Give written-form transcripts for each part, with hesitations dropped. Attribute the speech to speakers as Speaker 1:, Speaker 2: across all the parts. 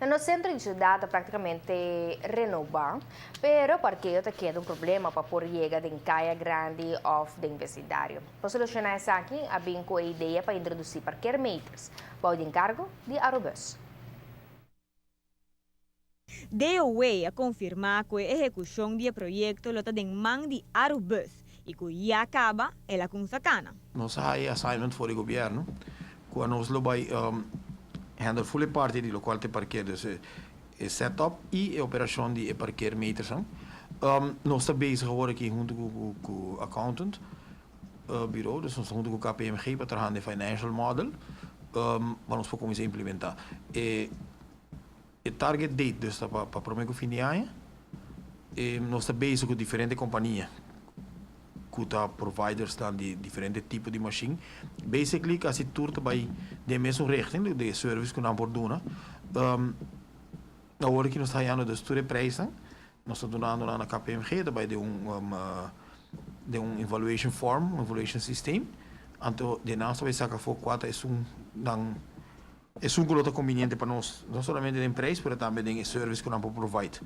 Speaker 1: Na centro di ciudad ta practicamente renoba, pero parkeo ta keda un problema pa por yega den Caya Grandi of den vecindario. Pa soluciona esaki, a bin cu e idea pa introduci parkeermeters, bou di encargo di Arubus.
Speaker 2: DOW a confirma cu e ehecucion di e proyecto lo ta den man di Arubus y cu ya caba el a cuminsa cana.
Speaker 3: Nos a haya assignment for di gobierno cu nos lo bay handle full e parti di locual ta parkeer, dus e setup y e operacion di e parkeermeters. Nos ta bezig awor aki hunto cu accountant bureau, dus nos ta hunto cu KPMG pa traha e financial model pa nos por cuminsa implementa. E target date dus ta pa prome cu fin di aña. E nos ta bezig cu diferente compania cu ta providers dan di diferente tipo di machine. Basically, casi tur ta bay den mesun richting, di service cu nan por duna. Awor cu nos ta hayando dus tur e prijsnan, nos ta dunando na KPMG, ta bay den un evaluation form, un evaluation system. Anto, di nan ta bay saca for cua ta esun nan esun cu ta conveniente pa nos, no solamente den prijs, pero tambe den service cu nan por provide,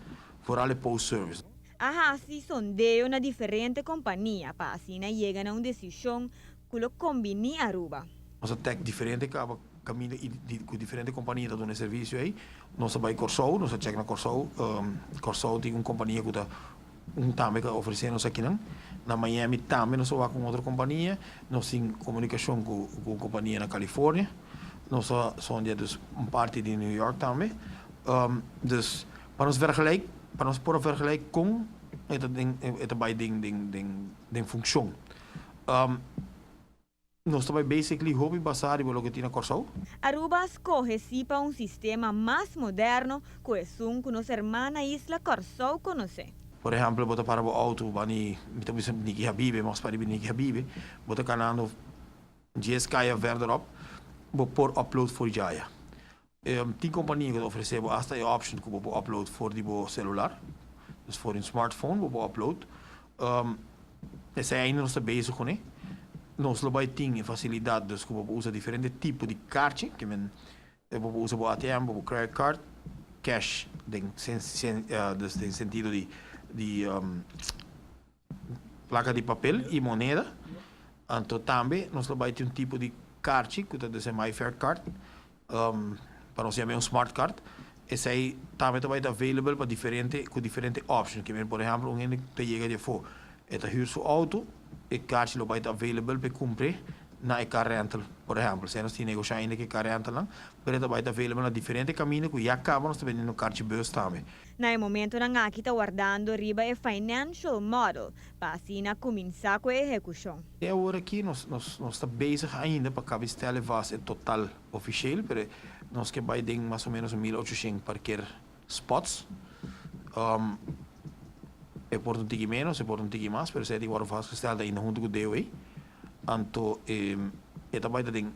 Speaker 3: vooral e post service.
Speaker 2: A hasi sondeo na diferente compania pa asina yega na un decision cu lo combini Aruba.
Speaker 3: Nos a check diferente caminda cu diferente compania ta duna servicio ey. Nos a bay Corsou, nos a check na Corsou, Corsou tin un compania cu ta un tambe cu ta ofrece nos aki nan. Na Miami tambe nos a cu otro compania, nos tin comunicacion cu un compania na California. Nos a sondia dus un parti di New York tambe. Dus pa nos vergelijk, pa nos por vergelijk cu e ta bay den funcion. Nos ta basically hopi basa riba loke tin na Corsou.
Speaker 2: Aruba a scoge si pa un sistema mas moderno cu esun cu nos hermana isla Corsou conoce.
Speaker 3: Por ehempel, bo ta para bo auto, bani, mi ta bisa Niki Habibe, mas pa Niki Habibe, bo ta canando 10 caya verderop, bo por upload for di aya. Tin compania cu ta ofrece hasta e option cu bo por upload for di bo celular. Dus for un smartphone bo por upload. Esey ainda nos ta bezig cu ne. Nos lo bay tin facilidad dus cu bo por usa diferente tipo di kaartje, kiermen bo por usa bo ATM, bo credit card, cash, dus den sentido di placa di papel y moneda. Anto tambe nos lo bay tin un tipo di kaartje, cu ta dus MIFARE card, pa nos yama un smart card. Esey tambe ta bay ta available pa diferente cu diferente options. Kiermen, por ehempel, un hende ta yega di afo, e ta huur su auto, e kaartje lo bay ta available pa cumpra na e car rental, por ehempel. Si nos tin negocia ainda cu car rental nan, pero ta bay ta available na diferente caminda cu ya caba nos ta bendiendo kaartje bus tambe.
Speaker 2: Na e momento nan aki ta wardando riba e financial model pa asina cuminsa cu e ehecucion.
Speaker 3: Y awor aki nos ta bezig ainda pa caba stellen vast e total oficial, pero nos kier bay den mas o menos 1800 parkeer spots. E por un tiki menos, e por un tiki mas, pero esey ta wordo vastgesteld ainda hunto cu DOW. Anto, e ta bay den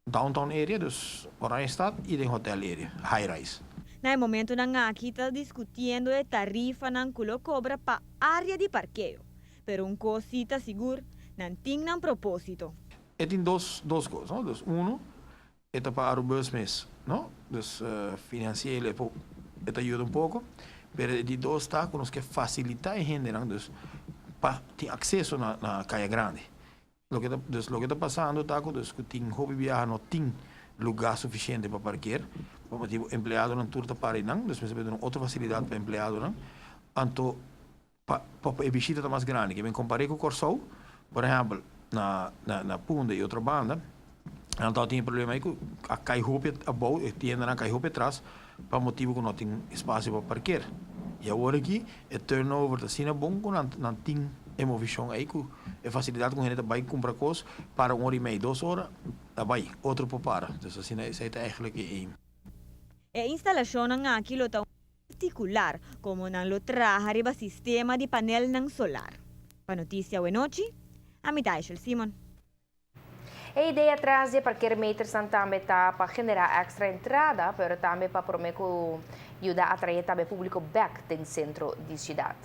Speaker 3: downtown area, dus Oranjestad y den hotel area, high rise.
Speaker 2: Na e momento nan aki ta discutiendo e tarifa nan cu lo cobra pa area di parkeo. Pero un cos ta sigur, nan tin nan proposito.
Speaker 3: E tin dos cos, no? Dus uno, e ta pa Arubus mes, no? Dus financieel e ta yuda un poco, pero di dos ta cu nos kier facilita e hende, no? Dus pa tin acceso na Caya Grandi. Dus loke ta pasando ta cu dus cu tin hopi biaha no tin lugar suficiente pa parkeer, pa motibo empleadonan tur ta para nan, dus mester un otro facilidad pa empleadonan. Anto pa e bishita ta mas grandi, kiermen compara cu Corsou, por ehempel, na Punda y otro banda, anto tin problema ey cu a cay hopi abou, e tiendanan a cay hopi atras, pa motibo cu no tin espacio pa parkeer. Y awor aki, e turnover ta asina bon cu nan tin e movecion ey cu e facilidad cu hende ta bay cumpra cos para un ora y media, 2 ora, ta bay, otro por para. Dus asina esey ta eigenlijk e aim.
Speaker 2: E instalacion aki lo ta particular, como nan lo traha riba sistema di panelnan solar. Pa Noticia Awenochi, ami ta Aishel Simon.
Speaker 1: E idea tras di parkeermeters tambe ta pa genera extra entrada, pero tambe pa promove, yuda atrae tambe publico back den centro di ciudad.